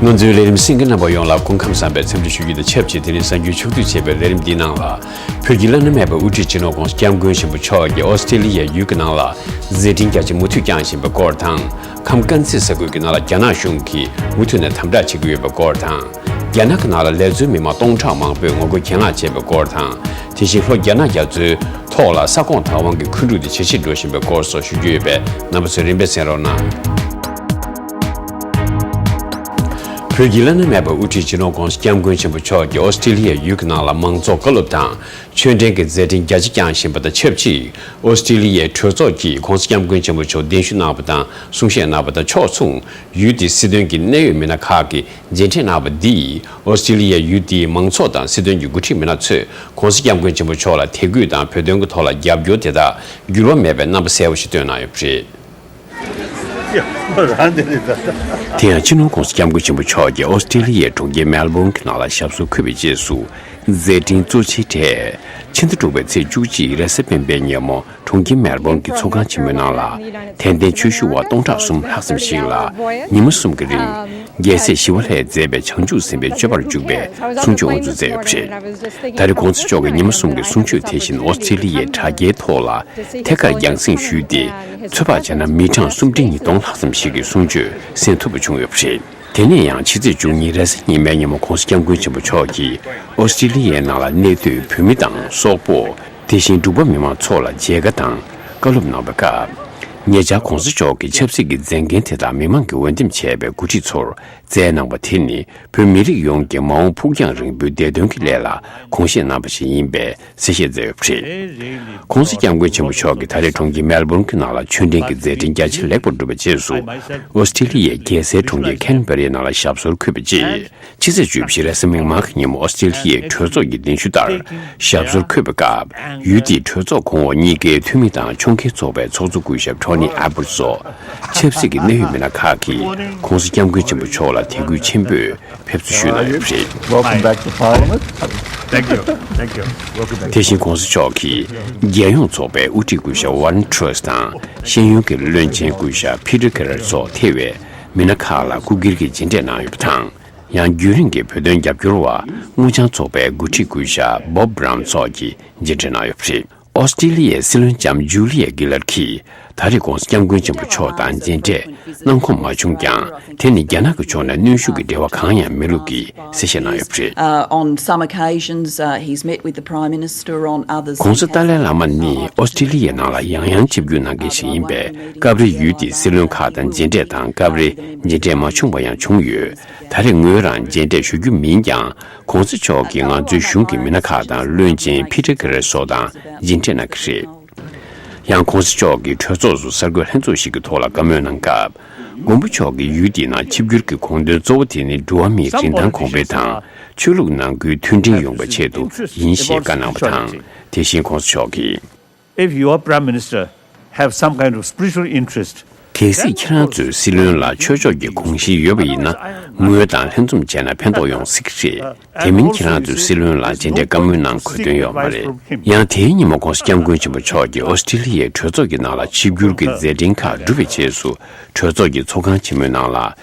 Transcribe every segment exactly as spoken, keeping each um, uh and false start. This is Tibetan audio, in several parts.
ང་ཚོའི་ལས་རིམ་གསན་མཁན་རྣམ་པ་ཡོངས་ལ་སྐུ་ཁམས་བཟང་བའི་འཚམས་འདྲི་ཞུ་རྒྱུ་དང་ཆབས་ཅིག་དེ་རིང་གཟའ་མཇུག་ཕྱོགས་བསྡུས་བྱས་པའི་ལས་རིམ་འདིའི་ནང་ལ། བོད་ཀྱི་བླ་ན་མེད་པའི་དབུ་ཁྲིད་སྤྱི་ནོར་༧གོང་ས་༧སྐྱབས་མགོན་ཆེན་པོ་མཆོག་གིས་ཨོ་སི་ཀྲི་ལི་ཡའི་ཡུལ་གྱི་ནང་ལ་མཛད་འཕྲིན་རྒྱ་ཆེ་མུ་མཐུད་བསྐྱངས་བཞིན་པའི་སྐོར་དང་། ཁམས་དཀར་མཛེས་ས་ཁུལ་གྱི་ནང་ལ་རྒྱ་ནག་གཞུང་གིས་མུ་མཐུད་ནས་དམ་དྲག་བྱེད་ཀྱི་ཡོད་པའི་སྐོར་དང་། རྒྱ་ནག་གི་ནང་ལ་ལས་བཙུན་མི་མང་སྟོང་ཕྲག་མང་པོས་ངོ་རྒོལ་གྱེན་ལངས་བྱས་པའི་སྐོར་དང་། དེ་བཞིན་ལྷོ་རྒྱ་ནག་རྒྱ་མཚོའི་ཐོག་ལ་ས་ཁོངས་བདག་དབང་གི་འཁོན་འཁྲུག་དེ་ཇེ་ཆེར་འགྲོ་བཞིན་པའི་སྐོར་སོགས་ཞུ་རྒྱུ་ཡོད་པས། རྣམ་པ་ཚོས་རིམ་པས་གསན་རོགས་གནང་། བོད་ཀྱི་བླ་ན་མེད་པའི་དབུ་ཁྲིད་སྤྱི་ནོར་༧གོང་ས་༧སྐྱབས་མགོན་ཆེན་པོ་མཆོག་གིས་ཨོ་སི་ཀྲི་ལི་ཡའི་ཡུལ་གྱི་ནང་ལ་མང་ཚོགས་བཀའ་སློབ་དང་། ཆོས་འབྲེལ་གྱི་མཛད་འཕྲིན་རྒྱ་ཆེ་བསྐྱངས་བཞིན་པ་དང་ཆབས་ཅིག་ཨོ་སི་ཀྲི་ལི་ཡའི་གྲོས་ཚོགས་ཀྱིས་༧གོང་ས་༧སྐྱབས་མགོན་ཆེན་པོ་མཆོག་གདན་ཞུ་གནང་བ་དང་གསུང་བཤད་གནང་བ་དང་ཕྱོགས་མཚུངས་ཡུལ་དེའི་སྲིད་དོན་གྱི་གནད་ཡོད་མི་སྣ་ཁག་གིས་མཇལ་འཕྲད་གནང་བ་འདིས་ཨོ་སི་ཀྲི་ལི་ཡའི་ཡུལ་དེའི་མང་ཚོགས་དང་སྲིད་དོན་གྱི་འགོ་ཁྲིད་མི་སྣ་ཚོས་༧གོང་ས་༧སྐྱབས་མགོན་ཆེན་པོ་མཆོག་ལ་དད་གུས་དང་བོད་དོན་གྱི་ཐོག་ལ་རྒྱབ་སྐྱོར་དེ་དག་འགྱུར་བ་མེད་པའི་རྣམ་པ་གསལ་པོ་ཞིག་བཏོན་གནང་ཡོད་པ་རེད། དེ་ཡང་སྤྱི་ནོར་༧གོང་ས་༧སྐྱབས་མགོན་ཆེན་པོ་མཆོག་གིས་ཨོ་སི་ཀྲི་ལི་ཡའི་གྲོང་ཁྱེར་མེལ་བོན་གྱི་ནང་ལ་ཞབས་སོར་འཁོད་པའི་རྗེས་སུ། མཛད་འཕྲིན་གཙོ་ཆེའི་གྲས། ཕྱི་ཟླ་དྲུག་པའི་ཚེས་བཅུ་གཅིག་རེས་གཟའ་སྤེན་པའི་ཉིན་མོ་གྲོང་ཁྱེར་མེལ་བོན་གྱི་ཚོགས་ཁང་ཆེན་མོའི་ནང་ལ། དད་ལྡན་ཆོས་ཞུ་བ་སྟོང་ཕྲག་གསུམ་ལྷག་ཙམ་ཞིག་ལ། ཉི་མ་གསུམ་གྱི་རིང་། རྒྱལ་སྲས་ཞི་བ་ལྷས་མཛད་པའི་བྱང་ཆུབ་སེམས་དཔའི་སྤྱོད་པར་འཇུག་པའི་གསུང་ཆོས་དབུ་འཛུགས་མཛད་ཡོད་པ་རེད། ད་རེས་༧གོང་ས་མཆོག་གིས་ཉི་མ་གསུམ་གྱི་གསུང་ཆོས་དེ་བཞིན་ཨོ་སི་ཀྲི་ལི་ཡའི་དྲ་རྒྱའི་ཐོག་ལ། ཐད་ཀར་རྒྱང་སྲིང་ཞུས་ཏེ། ཚོད་དཔག་བྱས་ན་མི་གྲངས་སུམ་ཁྲི་ཉིས་སྟོང་ལྷག་ཙམ་ཞིག་གིས་གསུང་ཆོས་གསན་ཐུབ་པ་བྱུང་ཡོད་པ་རེད། དེ་ནས་ཡང་ཕྱི་ཚེས་བཅུ་གཉིས་རེས་གཟའ་ཉི་མའི་ཉིན་མོ་༧གོང་ས་༧སྐྱབས་མགོན་ཆེན་པོ་མཆོག་གིས་ཨོ་སི་ཀྲི་ལི་ཡའི་ནང་ལ་གནས་སྡོད་བོད་མི་དང་སོག་པོ། དེ་བཞིན་འབྲུག་པ་མི་མང་ཚོ་ལ་མཇལ་ཁ་དང་བཀའ་སློབ་གནང་བའི་སྐབས། ཉེ་ཆར་༧གོང་ས་མཆོག་གིས་ཆབ་སྲིད་ཀྱི་མཛད་འགན་དེ་དག་མི་མང་གིས་འོས་འདེམས་བྱས་པའི་འགོ་ཁྲིད་ཚོར་སྩལ་གནང་བ་དེ་ནི། བོད་མི་རིགས་ཡོངས་ཀྱི་མ་འོངས་ཕུགས་རྒྱང་རིང་པོའི་བདེ་དོན་གྱི་སླད་ལ་དགོངས་བཞེས་གནང་བ་ཞིག་ཡིན་པས་གསལ་བཤད་མཛད་ཡོད་པ་རེད། ༸གོང་ས་༸སྐྱབས་མགོན་ཆེན་པོ་མཆོག་གིས་ད་རེས་གྲོང་ཁྱེར་མེལ་བོན་གྱི་ནང་ལ་ཆོས་འབྲེལ་གྱི་མཛད་འཕྲིན་རྒྱ་ཆེར་ལེགས་པར་གྲུབ་པའི་རྗེས་སུ། ཨོ་སི་ཀྲི་ལི་ཡའི་རྒྱལ་སའི་གྲོང་ཁྱེར་ཁེན་བེ་རའི་ནང་ལ་ཞབས་སོར་འཁོད་པའི་རྗེས། ཕྱི་ཚེས་བཅུ་བཞི་རེས་གཟའ་མིག་དམར་གྱི་ཉིན་མོ་ཨོ་སི་ཀྲི་ལི་ཡའི་གྲོས་ཚོགས་ཀྱི་གདན་ཞུ་ལྟར་ཞབས་སོར་འཁོད་པའི་སྐབས། ཡུལ་དེའི་གྲོས་ཚོགས་གོང་འོག་གཉིས་ཀའི་འཐུས་མི་དང་ཕྱོགས་འགལ་ཚོགས་པའི་ཚོགས་གཙོ་སྐུ་ཞབས་ཊོ་ནི་ཨེ་བྷར་སོགས། ཆབ་སྲིད་ཀྱི་གནད་ཡོད་མི་སྣ་ཁག་གིས་༸གོང་ས་༸སྐྱབས་མགོན་ཆེན་པོ་མཆོག་ལ་དད་གུས་ཆེན་པོས་ཕེབས་བསུ་ཞུས་གནང་ཡོད་པ་རེད། Welcome back to Parliament. Thank you. Thank you. Welcome back. དེ་བཞིན་༸གོང་ས་མཆོག་གིས་རྒྱལ་ཡོངས་ཚོགས་པའི་དབུ་ཁྲིད་སྐུ་ཞབས་ཝ་རན་ཁྲོས་དང་ཤེས་ཡོན་གྱི་བློན་ཆེན་སྐུ་ཞབས་ཕི་ཏར་ཁེ་རེར་སོགས་ཐེ་བའི་མི་སྣ་ཁག་ལ་སྐུ་སྒེར་གྱི་མཇལ་འཕྲད་གནང་ཡོད་པ་དང་། ཡང་རྒྱུན་རིང་གི་བོད་དོན་རྒྱབ་སྐྱོར་བ་དངུལ་བྱང་ཚོགས་པའི་འགོ་ཁྲིད་སྐུ་ཞབས་བོབ་བྷ་རའུན་སོགས་ཀྱིས་མཇལ་འཕྲད་གནང་ཡོད་པ་རེད། ཨོ་སི་ཀྲི་ལི་ཡའི་སྲིད་བློན་ལྕམ་ཇུ་ལི་ཡ་གི་ལར་གྱིས་ད་རེས་༸གོང་ས་༸སྐྱབས་མགོན་ཆེན་པོ་མཆོག་དང་མཇལ་འཕྲད་གནང་ཁོམ་མ་བྱུང་ཀྱང་། དེ་ནི་རྒྱ་ནག་གི་ཕྱོགས་ནས་གནོན་ཤུགས་ཀྱི་འབྲེལ་བ་གང་ཡང་མེད་ལུགས་ཀྱི་གསལ་བཤད་གནང་ཡོད་པ་རེད། Uh, on some occasions, uh, he's met with the Prime Minister on others. ༸གོང་ས་ཏཱ་ལའི་བླ་མ་ནི་ཨོ་སི་ཀྲི་ལི་ཡའི་ནང་ལ་ཡང་ཡང་ཆིབས་བསྒྱུར་གནང་མཁན་ཞིག་ཡིན་པས། སྐབས་རེ་ཡུལ་དེའི་སྲིད་བློན་ཁག་དང་མཇལ་འཕྲད་དང་། སྐབས་རེ་མཇལ་འཕྲད་མ་བྱུང་བ་ཡང་བྱུང་ཡོད། ད་རེས་ངོས་རང་མཇལ་འཕྲད་ཞུ་རྒྱུ་མིན་ཀྱང་། ༸གོང་ས་མཆོག་གིས་ང་ཚོའི་གཞུང་གི་མི་སྣ་ཁག་དང་བློན་ཆེན་ཕི་ཏར་ཁེ་རེ་སོགས་དང་མཇལ་འཕྲད་གནང་གི་རེད། ཡང་༸གོང་ས་མཆོག་གིས་གྲོས་ཚོགས་སུ་གསར་འགོད་ལྷན་ཚོགས་ཤིག་གི་ཐོག་ལ་བཀའ་མོལ་གནང་སྐབས། མགོན་པོ་མཆོག་གིས་ཡུལ་དེའི་ནང་ཆིབས་བསྒྱུར་གྱི་དགོངས་དོན་གཙོ་བོ་དེ་ནི་འགྲོ་བ་མིའི་རིན་ཐང་གོང་འཕེལ་དང་ཆོས་ལུགས་ནང་ཁུལ་མཐུན་སྒྲིལ་ཡོང་བའི་ཆེད་དུ་ཡིན་ཞེས་བཀའ་གནང་བ་དང་། དེ་བཞིན་༸གོང་ས་མཆོག་གིས། If your Prime Minister have some kind of spiritual interest, གལ་སྲིད་ཁྱེད་རང་ཚོའི་སྲིད་བློན་ལ་ཆོས་ཕྱོགས་ཀྱི་དགོངས་གཞི་ཡོད་པ་ཡིན་ན། ངོས་དང་ལྷན་འཛོམས་བྱས་ན་ཕན་ཐོགས་ཡོང་སྲིད་ཀྱི་རེད། དེ་མིན་ཁྱེད་རང་ཚོའི་སྲིད་བློན་ལ་མཇལ་འཕྲད་བཀའ་མོལ་གནང་དགོས་དོན་ཡོད་མ་རེད། ཡང་དེའི་ཉིན་མོ་༸གོང་ས་༸སྐྱབས་མགོན་ཆེན་པོ་མཆོག་གིས་ཨོ་སི་ཀྲི་ལི་ཡའི་གྲོས་ཚོགས་ཀྱི་ནང་ལ་ཆིབས་བསྒྱུར་གྱི་མཛད་འཕྲིན་ཁག་བསྒྲུབས་པའི་རྗེས་སུ། གྲོས་ཚོགས་ཀྱི་ཚོགས་ཁང་ཆེན་མོའི་ནང་ལ།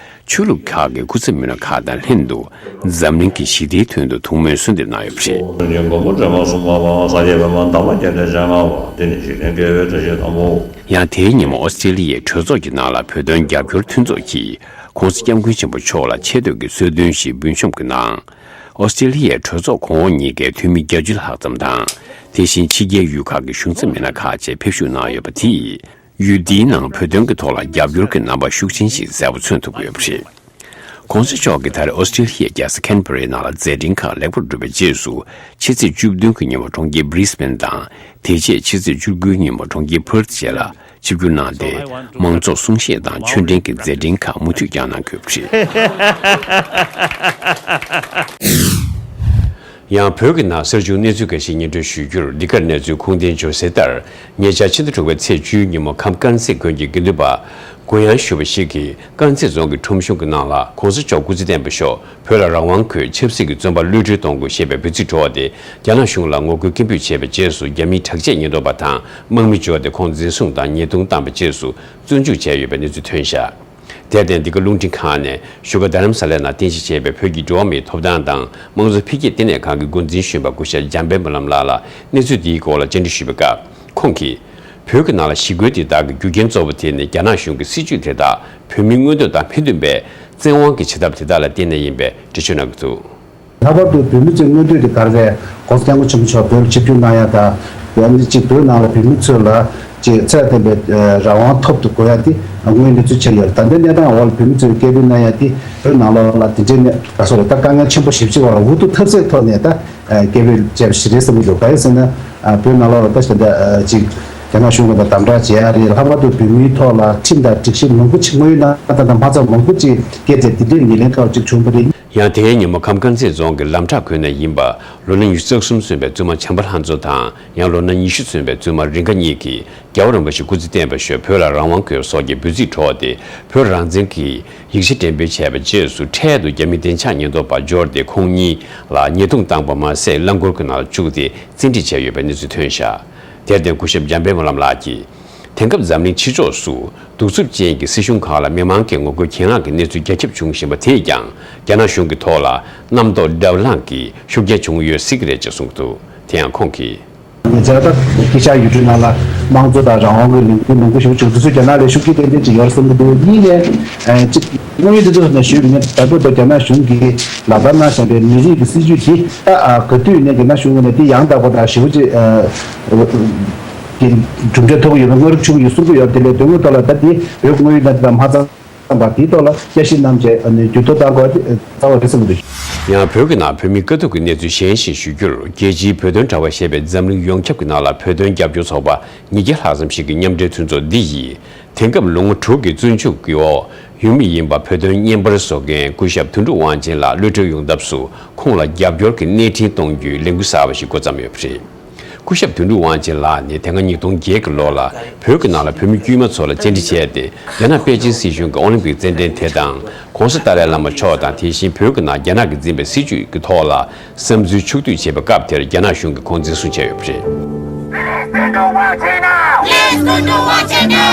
ཆོས་ལུགས་ཁག་གི་སྐུ་ཚབ་མི་སྣ་ཁག་དང་ལྷན་དུ། འཛམ་གླིང་གི་ཞི་བདེའི་དོན་དུ་ཐུགས་སྨོན་གསོལ་འདེབས་གནང་ཡོད་པ་རེད། ཉིན་དགོང་མོ་དྲན་མ་སོང་མ་བ་སངས་རྒྱས་པདྨ་འདབ་མ་བརྒྱད་ལྡན་སྤྱན་སྔ་བ། འདི་ནི་འཇིག་རྟེན་དགེ་བའི་བཀྲ་ཤིས་དང་པོའོ། ཡང་དེའི་ཉིན་མོ་ཨོ་སི་ཀྲི་ལི་ཡའི་གྲོས་ཚོགས་ཀྱི་ནང་ལ་བོད་དོན་རྒྱབ་སྐྱོར་མཐུན་ཚོགས་ཀྱིས་༸གོང་ས་༸སྐྱབས་མགོན་ཆེན་པོ་མཆོག་ལ་ཆེ་བསྟོད་ཀྱི་གསོལ་སྟོན་ཞིག་འབུལ་ཤོམ་གྱི་ནང་། ཨོ་སི་ཀྲི་ལི་ཡའི་གྲོས་ཚོགས་གོང་འོག་གཉིས་ཀའི་འཐུས་མི་བརྒྱད་ཅུ་ལྷག་ཙམ་དང་། དེ་བཞིན་ཕྱི་རྒྱལ་ཡུལ་ཁག་གི་གཞུང་ཚབ་མི་སྣ་ཁག་བཅས་ཕེབས་ཞུགས་གནང་ཡོད་པ་དེས། ཡུལ་འདིའི་ནང་བོད་དོན་གྱི་ཐོག་ལ་རྒྱབ་སྐྱོར་གྱི་རྣམ་པ་ཤུགས་ཆེན་ཞིག་གསལ་པོ་མཚོན་ཐུབ་ཡོད་པ་རེད། ༸གོང་ས་མཆོག་གིས་ད་རེས་ཨོ་སི་ཀྲི་ལི་ཡའི་རྒྱལ་ས་ཁེན་བྷ་རའི་ནང་ལ་མཛད་འཕྲིན་ཁག་ལེགས་པར་གྲུབ་པའི་རྗེས་སུ། ཕྱི་ཚེས་བཅུ་བདུན་གྱི་ཉིན་མོ་གྲོང་ཁྱེར་Brisbane་དང་། དེ་རྗེས་ཕྱི་ཚེས་བཅུ་དགུའི་ཉིན་མོ་གྲོང་ཁྱེར་Perth་བཅས་ལ་ཆིབས་བསྒྱུར་གནང་སྟེ། མང་ཚོགས་གསུང་བཤད་དང་ཆོས་འབྲེལ་གྱི་མཛད་འཕྲིན་ཁག་མུ་མཐུད་བསྐྱངས་གནང་གི་ཡོད་པ་རེད། ཡང་བོད་ཀྱི་ནང་གསར་འགྱུར་གནས་ཚུལ་འགའ་ཞིག་སྙན་སྒྲོན་ཞུ་རྒྱུར། འདི་གར་གནས་ཚུལ་ཁུངས་ལྡན་འབྱོར་གསལ་ལྟར། ཉེ་ཆར་ཕྱི་ཟླ་དྲུག་པའི་ཚེས་བཅུའི་ཉིན་མོ་ཁམས་དཀར་མཛེས་དགོན་གྱི་དགེ་འདུན་པ་གུ་ཡངས་ཞུ་བ་ཞིག་གིས་དཀར་མཛེས་རྫོང་གི་ཁྲོམ་གཞུང་གི་ནང་ལ་༸གོང་ས་མཆོག་སྐུ་ཚེ་བརྟན་པ་ཤོག་བོད་ལ་རང་དབང་དགོས། ཆབ་སྲིད་ཀྱི་བཙོན་པ་གློད་གྲོལ་གཏོང་དགོས་ཞེས་པའི་འབོད་ཚིག་བྲོ་བ་དེ་རྒྱ་ནག་གཞུང་ལ་ངོ་རྒོལ་སྐད་འབོད་བྱས་པའི་རྗེས་སུ། རྒྱ་མིའི་དྲག་ཆས་ཉེན་རྟོག་པ་དང་དམག་མི་འབྱོར་ཏེ་ཁོང་འཛིན་བཟུང་དང་ཉེས་རྡུང་བཏང་བའི་རྗེས་སུ། བཙོན་འཇུག་བྱས་ཡོད་པའི་གནས་ཚུལ་ཐོན་བཞག་དེར་བརྟེན། འདི་ག་རླུང་འཕྲིན་ཁང་ནས་བཞུགས་སྒར་རྡ་རམ་ས་ལའི་ནང་རྟེན་གཞི་བྱས་པའི་བོད་ཀྱི་འགྲོ་བ་མིའི་ཐོབ་ཐང་དང་དམངས་གཙོ་འཕེལ་རྒྱས་ལྟེ་གནས་ཁང་གི་འགོ་འཛིན་གཞོན་པ་སྐུ་ཞབས་འཇམ་དཔལ་སྨོན་ལམ་ལགས་ལ་གནས་ཚུལ་འདིའི་སྐོར་ལ་བཅར་འདྲི་ཞུས་པའི་སྐབས། ཁོང་གིས། བོད་ཀྱི་ནང་ལ་ཞི་རྒོལ་དེ་དག་གི་རྒྱུ་རྐྱེན་གཙོ་བོ་དེ་ནི་རྒྱ་ནག་གཞུང་གི་སྲིད་བྱུས་དེ་དག་བོད་མིའི་མངོན་འདོད་དང་མི་མཐུན་པའི་བཙན་དབང་གི་བྱེད་ཐབས་དེ་དག་ལ་བརྟེན་ནས་ཡིན་པའི་འགྲེལ་བརྗོད་གནང་གི་འདུག། ལྷག་པར་དུ་བོད་མི་ཚོའི་མངོན་འདོད་དེ་ག་རེ་རེད། ༸གོང་ས་༸སྐྱབས་མགོན་ཆེན་པོ་མཆོག་བོད་ལ་ཆིབས་བསྒྱུར་གནང་ཡ་དང་། ཡང་ན་གཅིག་བོད་ནང་ལ་བོད་མི་ཚོ་ལ་གཅིག་ཚད་ལྡན་པའི་རང་དབང་ཐོབ་ཏུ་དགོས་ཡ་དེ་དངོས་ཡོད་གནས་ཚུལ་ཆགས་ཡོད་རེད། ད་ལྟའི་གནས་སྟངས་འོག་ལ་བོད་མི་ཚོས་སྐད་འབོད་གནང་ཡ་དེ་བོད་ནང་ལོགས་ལ་དེ་འདྲའི་གནས་ག་སོགས་རེད། ད་དཀའ་ངལ་ཆེན་པོ་ཞེ་པོ་ཅིག་འོག་ལ་འུ་ཐུག་ཐབས་ཟད་ཐོག་ནས་ད་སྐད་འབོད་བྱས་པ་ཞིག་རེད་བསམ་གྱི་འདུག། གང་ཡིན་ཟེར་ན། བོད་ནང་ལོགས་ལ་ད་ཞེ་འདྲ་གཅིག་རྒྱ་ནག་གཞུང་གི་དམ་དྲག་བྱེད་ཡ་རེད། ལྷག་པར་དུ་བོད་མིའི་ཐོག་ལ་ཁྲིམས་དང་སྒྲིག་གཞི་མང་པོ་ཅིག་དངོས་ཡོད་གནས་སྟངས་དང་མ་རྩ་མང་པོ་ཅིག་བཀལ་ཏེ་དེ་འདྲའི་ཉེར་ལེན་ཐོག་ཅིག་བྱུང་བ་རེད། ཡང་དེའི་ཉིན་མོ་ཁམས་དཀར་མཛེས་རྫོང་གི་ལམ་བྲག་ཁུལ་ནས་ཡིན་པ། ལོ་ན་ཉི་ཤུ་རྩ་གསུམ་སོན་པའི་བཙུན་མ་བྱམས་པ་ལྷ་མཚོ་དང་། ཡང་ལོ་ན་ཉི་ཤུ་སོན་པའི་བཙུན་མ་རིང་དཀར་གཉིས་ཀྱིས་རྒྱལ་བ་རིན་པོ་ཆེ་སྐུ་ཚེ་བརྟན་པར་ཤོག་བོད་ལ་རང་དབང་དགོས་སོགས་ཀྱི་འབོད་ཚིག་སྒྲོག་སྟེ། བོད་རང་བཙན་གྱི་ཡིག་ཆ་འགྲེམས་སྤེལ་བྱས་པའི་རྗེས་སུ། འཕྲལ་དུ་རྒྱ་མི་བདེ་འཇགས་ཉེན་རྟོག་པ་འབྱོར་ཏེ། ཁོང་གཉིས་ལ་ཉེས་རྡུང་བཏང་པ་མ་ཟད། རླངས་འཁོར་གྱི་ནང་ལ་བཅུག་སྟེ་བཙན་ཁྲིད་བྱས་ཡོད་པའི་གནས་ཚུལ་ཐོན་བཞག། དེར་བརྟེན། སྐུ་ཞབས་འཇམ་དཔལ་སྨོན་ལམ་ལགས་ཀྱིས། དེང་སྐབས་འཛམ་གླིང་ཕྱི་ཕྱོགས་སུ་གདུག་རྩུབ་ཅན་གྱི་སྲིད་གཞུང་ཁག་ལ་མི་མང་གི་ངོ་རྒོལ་གྱེན་ལངས་ཀྱི་གནས་ཚུལ་རྒྱ་ཁྱབ་འབྱུང་བཞིན་པ་དེས་ཀྱང་། རྒྱ་ནག་གཞུང་གི་ཐོག་ལ་རྣམ་རྟོག་བརྡབ་ལངས་ཀྱི་ཤུགས་རྐྱེན་བྱུང་ཡོད་སྲིད་ཀྱི་རེད་ཅེས་གསུངས་འདུག། དེ་ཡང་ཁོང་གིས། ང་ཚོ་ད་དཀྱིལ་ཤར་ཡུལ་གྲུའི་ནང་ལ་དམངས་གཙོ་དང་རང་དབང་གི་ལས་འགུལ་མང་པོ་ཞིག་བྱུང་། དེ་ཚོ་རྒྱ་ནག་ལ་ཤུགས་རྐྱེན་ཏན་ཏན་ཅིག་ཡོད་བསམ་གྱི་འདུག། གཉིས་ནས་ཨ་གཅིག་དངོས་ཡོད་དུ་ནས་ཞུས་པ་ཡིན་ན། ད་ལྟ་རྒྱ་ནག་གཞུང་གིས་ལག་བསྟར་གནང་བཞིན་པའི་མི་རིགས་ཀྱི་སྲིད་བྱུས་དེ་ད་ཨ་ག་དུས་ནས་རྒྱ་ནག་གཞུང་ངོས་ནས་དེ་ཡང་དག་པ་དང་ཞེ་པོ་ཅིག་ཨ་གི་གྲུབ་འབྲས་ཐོབ་ཀྱི་ཡོད་པའི་སྔ་རབས་ཆུང་ཡོད་གསུང་གི་ཡོད། དེ་ལས་དོན་དངོས་ཐོག་ལ་ད་དེ་བོད་དངོས་ཡོད་གནས་སྟངས་དང་མ་རྩ་བར་དེའི་ཐོག་ལ་བསྐྱར་ཞིབ་གནང་བྱས་ཨ་ནི་འགྱུར་ལྡོག་བཏང་དགོས་པ་དེ་རྩ་བ་རེད་བསམ་གྱི་འདུག། ཡང་བོད་ཀྱི་ནང་བོད་མིའི་དཀའ་སྡུག་གི་གནས་ཚུལ་གཞན་ཞིག་ཞུ་རྒྱུར། རྒྱལ་སྤྱིའི་བོད་དོན་དྲ་བ་ཞེས་པའི་འཛམ་གླིང་ཡོངས་ཁྱབ་ཀྱི་ནང་ལ་བོད་དོན་རྒྱབ་སྐྱོར་ཚོགས་པ་ཉིས་བརྒྱ་ལྷག་ཙམ་ཞིག་གི་མཉམ་འབྲེལ་མཐུན་ཚོགས་འདི་ཡིས། དེང་སྐབས་ལོ་ངོ་དྲུག་གི་བཙོན་འཇུག་གི་འོག་ཡོད་མུས་ཡིན་པ། བོད་དོན་བརྙན་པར་བཟོ་མཁན་སྐུ་ཞབས་དོན་གྲུབ་དབང་ཆེན་ལགས་གློད་གྲོལ་ཡོང་ཐབས་སུ། ཁོང་ལ་རྒྱབ་སྐྱོར་གྱི་སྣེ་ཁྲིད་གཏོང་རྒྱུའི་ལས་འགུལ་གསར་བ་ཞིག་འགོ་བརྩམས་ཡོད་པ་རེད། སྐུ་ཞབས་དོན་གྲུབ་དབང་ཆེན་ལགས་ནི་དེ་སྔ་ཉིས་སྟོང་བརྒྱད་ཀྱི་ལོ་ལ་བོད་ཀྱི་ནང་ལ་བོད་མི་དཀྱུས་མ་ཚོ་ལ་བཅར་འདྲི་བྱས་ཏེ། རྒྱ་ནག་པེ་ཅིན་སྲིད་གཞུང་གི་ཨོ་ལིམ་པིག་རྩེད་འགྲན་དེ་དང་། ྋགོང་ས་ཏཱ་ལའི་བླ་མ་མཆོག་དང་། དེ་བཞིན་བོད་ཀྱི་ནང་རྒྱ་ནག་གིས་འཛིན་པའི་སྲིད་བྱུས་ཀྱི་ཐོག་ལ་བསམ་ཚུལ་ཕྱོགས་བསྡུས་བྱེད་པའི་སྐབས་དེར། རྒྱ་ནག་གཞུང་གིས་ཁོང་འཛིན་བཟུང་བྱས་ཡོད་པ་རེད། Please go to Washington! Please go to Washington!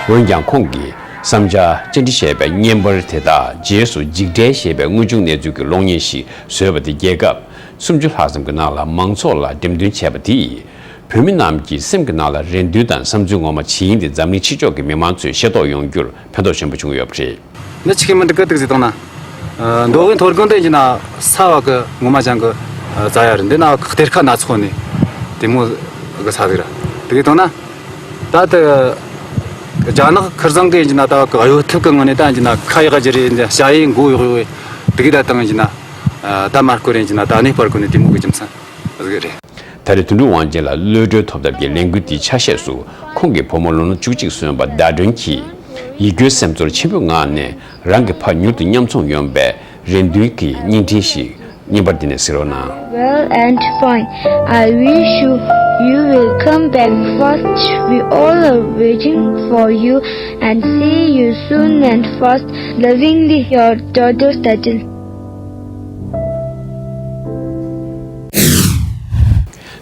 འོན་ཀྱང་། ཁོང་གིས་བསམ་འཆར་བཅར་འདྲི་བྱས་པའི་བརྙན་པར་དེ་དག་རྗེས་སུ་འཇིགས་བྲལ་ཞེས་པའི་དངོས་བྱུང་གནས་ཚུལ་གྱི་གློག་བརྙན་ཞིག་བཟོས་པ་དེ། རྒྱལ་ཁབ་སུམ་ཅུ་ལྷག་ཙམ་གྱི་ནང་ལ་མང་ཚོགས་ལ་འགྲེམས་སྟོན་བྱས་པ་དེས། བོད་མི་རྣམས་ཀྱི་སེམས་ཀྱི་ནང་ལ་རེ་འདུན་དང་བསམ་ཚུལ་ངོ་མ་ཇི་ཡིན་དེ་འཛམ་གླིང་ཕྱི་ཕྱོགས་ཀྱི་མི་མང་ཚོས་ཤེས་རྟོགས་ཡོང་རྒྱུར་ཕན་ཐོགས་ཆེན་པོ་བྱུང་ཡོད་པ་རེད། འདི་ཆི་གི་མི་འདུག་གི་འདུག་ཟེར་བཏང་ན། ཨ། མདོ་དབུས་མཐོ་སྒང་དེ་ཡིན་ན་ས་བ་གི་ངོ་མ་ཅང་གི་ཨ་རྩ་ཡ་རེད། འདི་ན་གཏེར་ཁ་སྣ་ཚོགས་ནས་དེ་མོ་གི་ས་ཟིག་ར། དེ་གི་བཏང་ན་ད་ལྟ་རྒྱ་ནག་ཁེར་རྐྱང་གི་ཡིན་ན་ད་གཡོ་ཐབས་གི་ངང་ནས་ད་ཡིན་ན་ཁ་ཡག་གི་རེད། བྱ་ཡི་མགོ་གཡོག་གཡོག་དེ་གི་ད་བཏང་ཡིན་ན་ད་མར་སྐོར་རེད། ཡིན་ན་ད་གནས་སྤར་གོ་ནས་དེ་མོ་གི་རྒྱུ་མཚན་ཟིག་རེད། ད་རེས་དོན་གྲུབ་དབང་ཆེན་ལ་གློད་གྲོལ་ཐོབ་ཐབས་ཀྱི་ལས་འགུལ་འདིའི་ཆ་ཤས་སུ། ཁོང་གི་བུ་མོ་ལོ་ན་བཅུ་གཅིག་སོན་པ་ཟླ་སྒྲོན་གྱིས་ཡིད་སྐྱོའི་སེམས་ཚོར་ཆེན་པོའི་ངང་ནས་རང་གི་ཕ་མྱུར་དུ་ཉམ་ཆུང་ཡོང་བའི་རེ་འདུན་གྱི་བརྙན་འཕྲིན་ཞིག་བརྙན་པར་འདི་ནས་གཟིགས་རོགས་གནང་། Well and fine. I wish you, you will come back fast. We all are waiting for you and see you soon and fast. Lovingly, your daughter Tajil.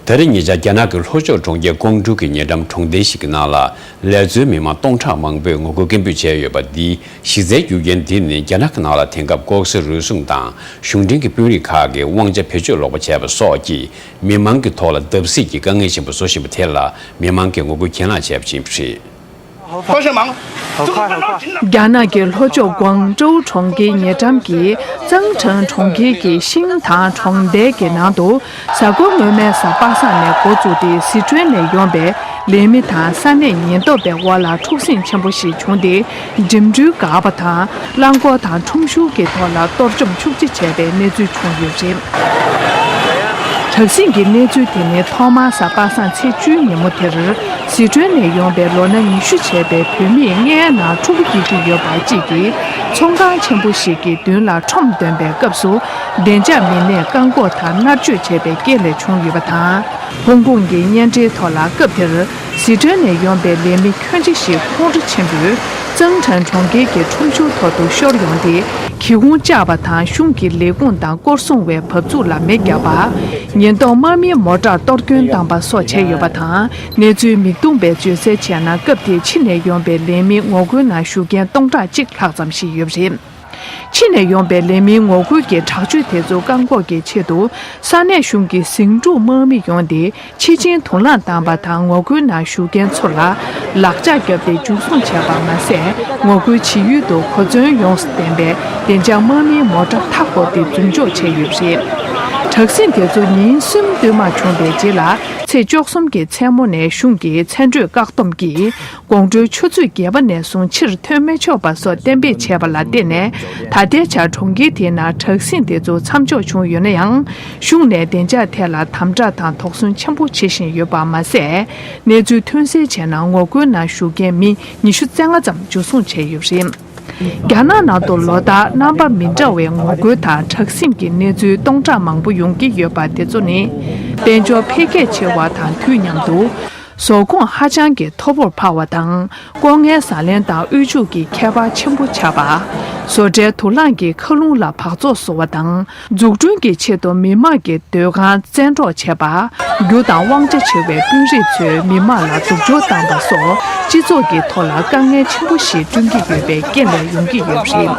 ད་རེས་ཉེ་ཆར་རྒྱ་ནག་གི་ལྷོ་ཕྱོགས་གྲོང་ཁྱེར་ཀོང་ཀྲུའུ་གི་ཉེ་འགྲམ་གྲོང་རྡལ་ཞིག་གི་ནང་ལ་ལས་བཟོའི་མི་མང་སྟོང་ཕྲག་མང་པོས་ངོ་རྒོལ་སྐད་འབོད་བྱས་ཡོད་པ་འདིའི་གཞི་རྩའི་རྒྱུ་རྐྱེན་དེ་ནི་རྒྱ་ནག་གི་ནང་ལ་དེང་སྐབས་ལྐོག་ཟ་རུལ་སུངས་དང་གཞུང་འབྲེལ་གྱི་དཔོན་རིགས་ཁག་གིས་དབང་ཆ་བེད་སྤྱོད་ལོག་པ་བྱས་པ་སོགས་ཀྱིས་མི་མང་གི་ཐོག་ལ་བརྡབ་གསིག་གི་དཀའ་ངལ་ཆེན་པོ་བཟོ་བཞིན་པ་དེ་ལ་མི་མང་གིས་ངོ་རྒོལ་གྱེན་ལངས་བྱས་པ་ཡིན་པ་རེད། 帮上忙。 རྒྱ་ནག་གི་ལྷོ་ཕྱོགས་ཀོང་ཀྲོའུ་གྲོང་ཁྱེར་ཉེ་འགྲམ་གྱི་ཙང་ཁྲང་གྲོང་ཁྱེར་གྱི་ཤིང་ཐང་གྲོང་རྡལ་གྱི་ནང་དུ། གཟའ་འཁོར་སྔོན་མའི་གཟའ་པ་སངས་ནས་འགོ་བཙུགས་ཏེ། ཟི་ཁྲོན་ནས་ཡོང་པའི་ལས་མི་དང་ས་གནས་ཉེན་རྟོག་པའི་དབར་ལ་འཁྲུག་ཟིང་ཆེན་པོ་ཞིག་བྱུང་སྟེ། འགྲིམ་འགྲུལ་འགག་པ་དང་། རླངས་འཁོར་དང་ཁྲོམ་ཞུགས་ཀྱི་ཐོག་ལ་གཏོར་བཅོམ་ཤུགས་ཆེ་བྱས་པའི་གནས་ཚུལ་བྱུང་ཡོད་པ་རེད། དྲག་ཟིང་གི་གནས་ཚུལ་དེ་ནི་ཐོག་མར་གཟའ་པ་སངས་ཚེས་བཅུའི་ཉིན་མོ་དེར། ཟི་ཁྲོན་ནས་ཡོང་པའི་ལོ་ན་ཉི་ཤུ་བྱས་པའི་བུད་མེད་མངལ་ནང་ཕྲུ་གུ་སྐྱེ་གི་ཡོད་པ་གཅིག་གིས་ཚོང་ཁང་ཆེན་པོ་ཞིག་གི་མདུན་ལ་ཁྲོམ་འདོན་པའི་སྐབས་སུ། བདེ་འཇགས་མི་སྣས་བཀག་འགོག་དང་མནར་གཅོད་བྱས་པའི་རྐྱེན་ལས་བྱུང་ཡོད་པ་དང་། ཧོང་ཀོང་གི་བརྙན་འཕྲིན་ཐོག་ལ་སྐབས་དེར་ཟི་ཁྲོན་ནས་ཡོང་པའི་ལས་མི་ཁྱོན་ཆེ་ཞིག་ཁོང་ཁྲོ་ཆེན་པོས་ ཙང་ཁྲན་གྲོང་ཁྱེར་གྱི་ཁྲོམ་གཞུང་ཐོག་ཏུ་ཤོར་ཡོང་སྟེ། སྒེའུ་ཁུང་བཅག་པ་དང་གཞུང་གི་ལས་ཁུངས་དང་སྐོར་སྲུང་བས་བབས་ཚུགས་ལ་མེ་བརྒྱབ་པ། ཉེན་རྟོག་དམག་མིས་མོ་ཊར་གཏོར་སྐྱོན་བཏང་པ་སོགས་བྱས་ཡོད་པ་དང་། གནས་ཚུལ་མིག་མཐོང་བས་བརྗོད་གསལ་བྱས་ན། སྐབས་དེར་ཕྱི་ནས་ཡོང་པའི་ལས་མིའི་ངོ་རྒོལ་ནང་ཞུགས་མཁན་སྟོང་ཕྲག་གཅིག་ལྷག་ཙམ་ཞིག་ཡོད་པ་རེད། ཕྱི་ནས་ཡོང་པའི་ལས་མིའི་ངོ་རྒོལ་གྱི་དྲག་སྤྱོད་དེ་ཚོ་བཀག་འགོག་གི་ཆེད་དུ། ས་གནས་གཞུང་གི་ཟིང་འཁྲུག་དམག་མི་ཡོང་སྟེ། ཕྱི་ཆིངས་དུག་རླངས་བཏང་པ་དང་། ངོ་རྒོལ་ནང་ཞུགས་མཁན་ཚོ་ལ་ལག་ལྕགས་བརྒྱབ་སྟེ་འཇུ་བཟུང་བྱས་པ་མ་ཟད། ངོ་རྒོལ་བྱེད་ཡུལ་དུ་གོ་མཚོན་ཡོངས་སུ་ལྡན་པའི་བདེ་འཇགས་དམག་མིའི་མོ་ཊ་མཐའ་བསྐོར་ཏེ་འཛིན་འཇོག་བྱས་ཡོད་པ་རེད། དྲག་ཟིང་དེ་ཚོ་ཉིན་གསུམ་བསྟུད་མར་བྱུང་བའི་རྗེས་ལ། ཚེས་བཅུ་གསུམ་གྱི་མཚན་མོ་ནས་གཞུང་གིས་མཚན་སྤྲོད་བཀག་སྡོམ་གྱིས། དགོང་དྲོའི་ཆུ་ཚོད་བརྒྱད་པ་ནས་བཟུང་ཕྱིར་ཐོན་མི་ཆོག་པ་སོགས་གཏན་འབེབས་བྱས་པ་ལ་བརྟེན་ནས། ད་ལྟའི་ཆར་གྲོང་ཁྱེར་དེའི་ནང་དྲག་ཟིང་དེ་ཚོ་མཚམས་འཇོག་བྱུང་ཡོད་ན་ཡང་། གཞུང་ནས་བདེ་འཇགས་ཐད་ལ་དམ་དྲག་དང་དོགས་ཟོན་ཆེན་པོ་བྱེད་བཞིན་ཡོད་པ་མ་ཟད། གནས་ཚུལ་ཐོན་གསལ་བྱས་ན། ངོ་རྒོལ་ནང་ཞུགས་མཁན་མི་ཉི་ཤུ་རྩ་ལྔ་ཙམ་འཇུ་བཟུང་བྱས་ཡོད་པ་རེད། རྒྱ་ནག་ནང་དུ་ལོ་ལྟར་རྣམ་པ་མི་འདྲ་བའི་ངོ་རྒོལ་དང་དྲག་ཟིང་གི་གནས་ཚུལ་སྟོང་ཕྲག་མང་པོ་ཡོང་གི་ཡོད་པ་དེ་ཚོ་ནི། དཔལ་འབྱོར་འཕེལ་རྒྱས་ཆེ་བ་དང་དུས་མཉམ་དུ། ཟོག་གོང་ཧ་ཅང་གི་མཐོ་པོར་འཕར་བ་དང་། ལྐོག་རྔན་ཟ་ལེན་དང་དབུལ་ཕྱུག་གི་ཁྱད་པར་ཆེན་པོ་ཆགས་པ། བཟོ་གྲྭའི་དུག་རླངས་ཀྱིས་མཁའ་རླུང་ལ་འབག་བཙོག་བཟོ་བ་དང་། འཛུགས་སྐྲུན་གྱི་ཆེད་དུ་མི་དམངས་ཀྱི་སྡོད་ཁང་བཙན་འཕྲོག་བྱས་པ། རྒྱུ་དང་དབང་ཆ་ཆེ་བའི་དཔོན་རིགས་ཚོས་མི་དམངས་ལ་སྡུག་སྦྱོར་བཏང་པ་སོགས། སྤྱི་ཚོགས་ཀྱི་ཐོག་ལ་དཀའ་ངལ་ཆེན་པོ་ཞིག་བསྐྲུན་གྱི་ཡོད་པའི་རྐྱེན་ལས་ཡོང་གི་ཡོད་པ་རེད།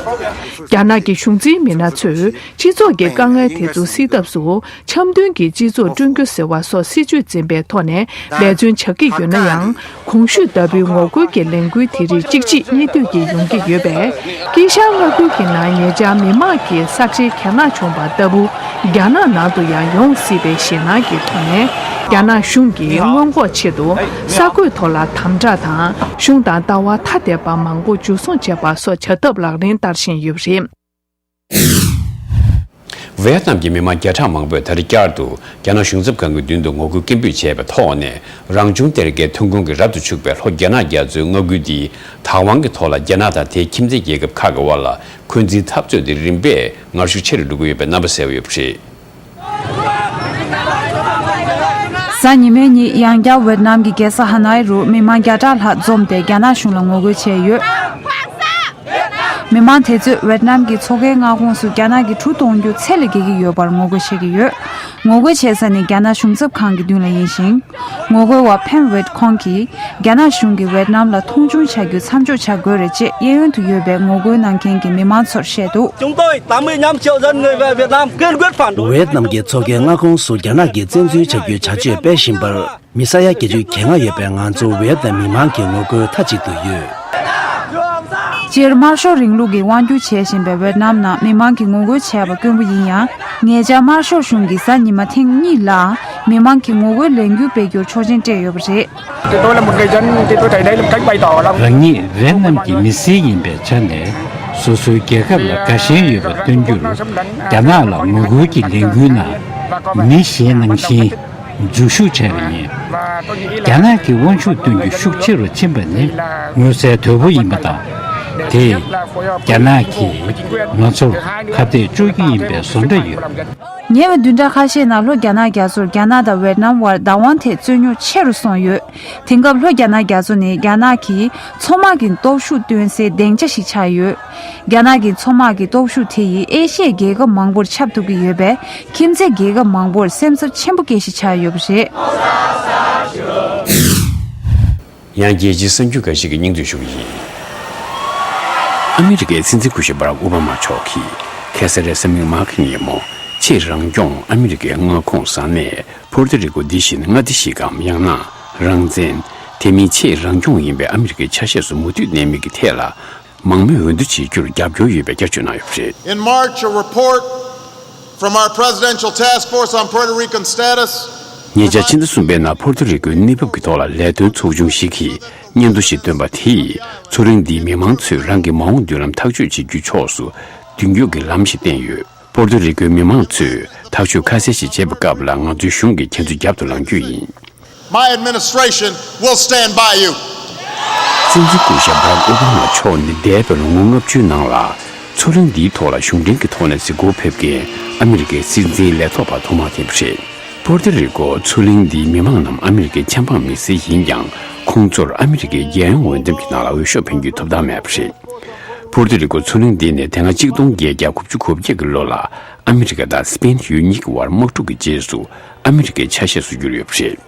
རྒྱ་ནག་གི་གཞུང་འཛིན་མི་སྣ་ཚོས། སྤྱི་ཚོགས་ཀྱི་དཀའ་ངལ་དེ་ཚོ་སེལ་ཐབས་སུ། འཆམ་མཐུན་གྱི་སྤྱི་ཚོགས་བསྐྲུན་རྒྱུ་ཟེར་བ་སོགས་སྲིད་ཇུས་འཛིན་པའི་ཐོག་ནས་འབད་བརྩོན་བྱ་གི་ཡོད་ན་ཡང་། གོང་ཞུས་ལྟ་བུའི་ངོ་རྒོལ་གྱི་ལས་འགུལ་དེ་རིགས་གཅིག་རྗེས་གཉིས་མཐུད་ཀྱིས་ཡོང་གི་ཡོད་པས། དཀྱིལ་ཤར་མངའ་ཁུལ་གྱི་ནང་ཉེ་ཆར་མི་མང་གིས་ས་ཆའི་གྱེན་ལངས་བྱུང་བ་ལྟ་བུ། རྒྱ་ནག་ནང་དུ་ཡང་ཡོང་སྲིད་པའི་ཞེད་སྣང་གི་ཐོག་ནས། རྒྱ་ནག་གཞུང་གིས་སྔོན་འགོག་ཆེད་དུ། གསར་འགོད་ཐོག་ལ་དམ་དྲག་དང་། གཞུང་དང་ལྟ་བ་ཐ་དད་པ་མང་པོ་འཇུ་བཟུང་བྱས་པ་སོགས་བྱ་ཐབས་ལག་ལེན་བསྟར་བཞིན་ཡོད་པ་རེད། ཝེ་ཏི་ནམ་གྱི་མི་མང་བརྒྱ་ཕྲག་མང་པོས་ད་རེས་བསྐྱར་དུ་རྒྱ་ནག་གཞུང་ཚབ་ཁང་གི་མདུན་དུ་ངོ་རྒོལ་སྐད་འབོད་བྱས་པའི་ཐོག་ནས། རང་བྱུང་གཏེར་ཁའི་ཐོན་ཁུངས་ཀྱིས་རབ་ཏུ་ཕྱུག་པའི་ལྷོ་རྒྱ་ནག་རྒྱ་མཚོའི་མངའ་ཁུལ་འདིའི་བདག་དབང་གི་ཐོག་ལ། རྒྱ་ནག་དང་དེའི་ཁྱིམ་མཚེས་རྒྱལ་ཁབ་ཁག་གི་དབར་ལ་འཁོན་འཛིན་འཐབ་རྩོད་དེ་རིམ་པས་ངར་ཤུགས་ཆེ་རུ་འགྲོ་གི་ཡོད་པའི་རྣམ་པ་གསལ་བ་ཡོད་པ་རེད། གཟའ་ཉི་མའི་ཉིན། ཡང་བསྐྱར་ཝེ་ཏི་ནམ་གྱི་རྒྱལ་ས་ཧ་ནོའི་རུ་མི་མང་བརྒྱ་ཕྲག་ལྷག་འཛོམས་ཏེ་རྒྱ་ནག་གཞུང་ལ་ངོ་རྒོལ་བྱས་ཡོད། མི་མང་དེ་ཚོས་ཝེ་ཏི་ནམ་གྱི་མཚོ་ཁའི་མངའ་ཁོངས་སུ་རྒྱ་ནག་གི་གྲུ་གཏོང་རྒྱུ་ཚད་ལས་བརྒལ་གྱི་ཡོད་པར་ངོ་རྒོལ་བྱེད་ཀྱི་ཡོད། ངོ་རྒོལ་བྱེད་ས་ནི་རྒྱ་ནག་གཞུང་ཚབ་ཁང་གི་མདུན་ལ་ཡིན་ཞིང་། ངོ་རྒོལ་བ་ཕན་ཝེ་ཏི་ཁོང་གིས། རྒྱ་ནག་གཞུང་གིས་ཝེ་ཏི་ནམ་ལ་མཐོང་ཆུང་བྱ་རྒྱུ་མཚམས་འཇོག་བྱ་དགོས་རེད་ཅེས་གཡས་གཡོན་དུ་ཡོད་པའི་ངོ་རྒོལ་གནང་མཁན་གྱི་མི་མང་ཚོར་བཤད་འདུག། Chúng tôi tám mươi năm triệu dân người Việt Nam kiên quyết phản đối. ཝེ་ཏི་ནམ་གྱི་མཚོ་ཁའི་མངའ་ཁོངས་སུ་རྒྱ་ནག་གིས་བཙན་འཛུལ་བྱ་རྒྱུའི་བྱ་སྤྱོད་སྤེལ་བཞིན་པར། མི་ས་ཡ་བརྒྱད་ཅུ་གྱ་ལྔ་ཡོད་པའི་ང་ཚོ་ཝེ་ཏི་ནམ་མི་མང་གི་ངོ་རྒོལ་མཐའ་གཅིག་ཏུ་ཡོད། སྤྱིར་དམར་ཤོག་རིང་ལུགས་ཀྱི་དབང་སྒྱུར་བྱེད་བཞིན་པའི་ཝེ་ཏི་ནམ་ནང་མི་མང་གི་ངོ་རྒོལ་བྱས་པ་དཀོན་པོ་ཡིན་ཡང་། ཉེ་ཆར་དམར་ཤོག་གཞུང་གིས་གཟའ་ཉི་མ་ཐེངས་གཉིས་ལའང་མི་མང་གི་ངོ་རྒོལ་ལས་འགུལ་སྤེལ་རྒྱུར་ཆོག་མཆན་སྤྲད་ཡོད་པ་རེད། Chúng tôi là một người dân, chúng tôi tại đây là một cách bày tỏ lòng. རང་ཉིད་ཝེ་ཏི་ནམ་གྱི་མི་སེར་ཡིན་པའི་ཆ་ནས། སོ་སོའི་རྒྱལ་ཁབ་ལ་དགའ་ཞེན་ཡོད་པ་སྟོན་རྒྱུར། རྒྱ་ནག་ལ་ངོ་རྒོལ་གྱི་ལས་འགུལ་ནང་མི་གཞན་ནང་བཞིན་འཛུལ་ཞུགས་བྱས་པ་ཡིན། རྒྱ་ནག་གི་དབང་ཤུགས་སྟོན་རྒྱུ་ཤུགས་ཆེ་རུ་ཕྱིན་པ་ནི་མངོན་གསལ་དོད་པོ་ཡིན་པ་དང་། དེས་རྒྱ་ནག་གིས་ང་ཚོར་ཁ་གཏད་གཅོག་རྒྱུ་ཡིན་པའི་བཟོ་འདྲ་ཡོད། ཉེ་བའི་བདུན་ཕྲག་ཁ་ཤས་ནང་ལྷོ་རྒྱ་ནག་རྒྱ་མཚོར་རྒྱ་ནག་དང་ཝེ་ཏི་ནམ་དབར་བདག་དབང་ཐད་རྩོད་རྙོག་ཆེ་རུ་སོང་ཡོད། དེང་སྐབས་ལྷོ་རྒྱ་ནག་རྒྱ་མཚོ་ནི་རྒྱ་ནག་གི་མཚོ་དམག་གི་སྟོབས་ཤུགས་སྟོན་སའི་སྡིངས་ཆ་ཞིག་ཆགས་ཡོད། རྒྱ་ནག་གི་མཚོ་དམག་གི་སྟོབས་ཤུགས་དེ་ཡིས་ཨེ་ཤི་ཡའི་རྒྱལ་ཁབ་མང་པོར་ཁྱབ་ཐུབ་ཀྱི་ཡོད་པས། ཁྱིམ་མཚེས་རྒྱལ་ཁབ་མང་པོར་སེམས་འཚབ་ཆེན་པོ་སྐྱེ་གཞི་ཆགས་ཡོད་པ་རེད། ཡང་རྒྱལ་སྤྱིའི་གསར་འགྱུར་འགའ་ཞིག་གི་སྙིང་བསྡུས་ཞུ་གི་ཡིན། ཨ་མི་རི་ཀའི་སྲིད་འཛིན་སྐུ་ཞབས་བྷ་རག་ཨོ་བྷ་མ་མཆོག་གིས་ཁ་སང་རེས་གཟའ་མིག་དམར་གྱི་ཉིན་མོ། ཕྱེད་རང་སྐྱོང་ཨ་མི་རི་ཀའི་མངའ་ཁོངས་ས་གནས་ཕོར་ཏོ་རི་ཀོ་འདི་བཞིན་མངའ་སྡེ་ཞིག་གམ། ཡང་ན་རང་བཙན། དེ་མིན་ཕྱེད་རང་སྐྱོང་ཡིན་པའི་ཨ་མི་རི་ཀའི་ཆ་ཤས་སུ་མུ་མཐུད་གནས་མིན་གྱི་ཐད་ལ། མང་མོས་འོས་བསྡུ་བྱེད་རྒྱུར་རྒྱབ་སྐྱོར་ཡོད་པའི་བསྐྱར་བཅོས་གནང་ཡོད་པ་རེད། In March, a report from our Presidential Task Force on Puerto Rican Status. ཉེ་ཆར་ཕྱི་ཟླ་གསུམ་པའི་ནང་ཕོར་ཏོ་རི་ཀོའི་གནས་བབ་ཀྱི་ཐོག་ལ་ལས་དོན་ཚོགས་ཆུང་ཞིག་གིས་སྙན་ཐོ་ཞིག་བཏོན་པ་དེས། མཚོ་གླིང་འདིའི་མི་མང་ཚོས་རང་གི་མ་འོངས་མདུན་ལམ་ཐག་གཅོད་བྱེད་རྒྱུའི་ཕྱོགས་སུ་མདུན་སྐྱོད་ཀྱི་ལམ་ཞིག་བསྟན་ཡོད། ཕོར་ཏོ་རི་ཀོའི་མི་མང་ཚོས་ཐག་གཅོད་ཁ་གསལ་ཞིག་བྱེད་པའི་སྐབས་ལ། ང་ཚོའི་གཞུང་གིས་ཁྱེད་ཚོའི་རྒྱབ་ཏུ་ལངས་རྒྱུ་ཡིན། My administration will stand by you. སྲིད་འཛིན་སྐུ་ཞབས་བྷ་རག་ཨོ་བྷ་མ་མཆོག་ནི་འདས་པའི་ལོ་ངོ་ལྔ་བཅུའི་ནང་ལ། མཚོ་གླིང་འདིའི་ཐོག་ལ་གཞུང་འབྲེལ་གྱི་ཐོག་ནས་གཟིགས་སྐོར་ཕེབས་མཁན་ཨ་མི་རི་ཀའི་སྲིད་འཛིན་ལས་ཐོག་པ་ཐོག་མ་དེ་རེད། པོར་ཏོ་རི་ཀོ་མཚོ་གླིང་འདིའི་མི་མང་རྣམས་ཨ་མི་རི་ཀའི་ཆབ་འབངས་མི་སེར་ཡིན་ཀྱང་། ཁོང་ཚོར་ཨ་མི་རི་ཀའི་རྒྱལ་ཡོངས་འོས་འདེམས་ཀྱི་ནང་ལ་འོས་ཤོག་འཕེན་རྒྱུའི་ཐོབ་ཐང་མེད་པ་རེད། ཕུར་ཏུ་རི་ཀོ་མཚོ་གླིང་འདི་ནི་དེ་སྔ་གཅིག་སྟོང་བརྒྱད་བརྒྱ་དགུ་བཅུ་གོ་བརྒྱད་ཀྱི་ལོ་ལ་ཨ་མི་རི་ཀ་དང་སི་པེན་ཡུལ་གཉིས་ཀྱི་དབར་དམག་འཁྲུག་གི་རྗེས་སུ་ཨ་མི་རི་ཀའི་ཆ་ཤས་སུ་གྱུར་ཡོད་པ་རེད།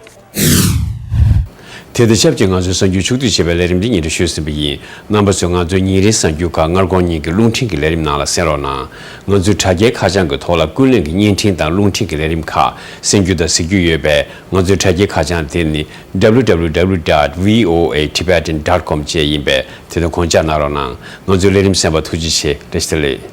དེ་དང་ཆབས་ཅིག་ང་ཚོའི་གསར་འགྱུར་ཕྱོགས་བསྡུས་བྱས་པའི་ལས་རིམ་འདི་སྙན་སྒྲོན་ཞུས་ཟིན་པ་ཡིན། རྣམ་པ་ཚོས་ང་ཚོའི་ཉིན་རེའི་གསར་འགྱུར་ཁག་སྔ་དགོང་གཉིས་ཀྱི་རླུང་འཕྲིན་གྱི་ལས་རིམ་ནང་ལ་གསན་རོགས་གནང་། ང་ཚོའི་དྲ་རྒྱའི་ཁ་བྱང་གི་ཐོག་ལ་ཀུན་གླེང་གི་བརྙན་འཕྲིན་དང་རླུང་འཕྲིན་གྱི་ལས་རིམ་ཁག་གསན་རྒྱུ་དང་གཟིགས་རྒྱུ་ཡོད་པས། ང་ཚོའི་དྲ་རྒྱའི་ཁ་བྱང་དེ་ནི་www dot voa tibetan dot com བཅས་ཡིན་པས། དེ་དང་གོང་བཅར་གནང་རོགས་གནང་། ང་ཚོའི་ལས་རིམ་གསན་པར་ཐུགས་རྗེ་ཆེ། བཀྲ་ཤིས་བདེ་ལེགས།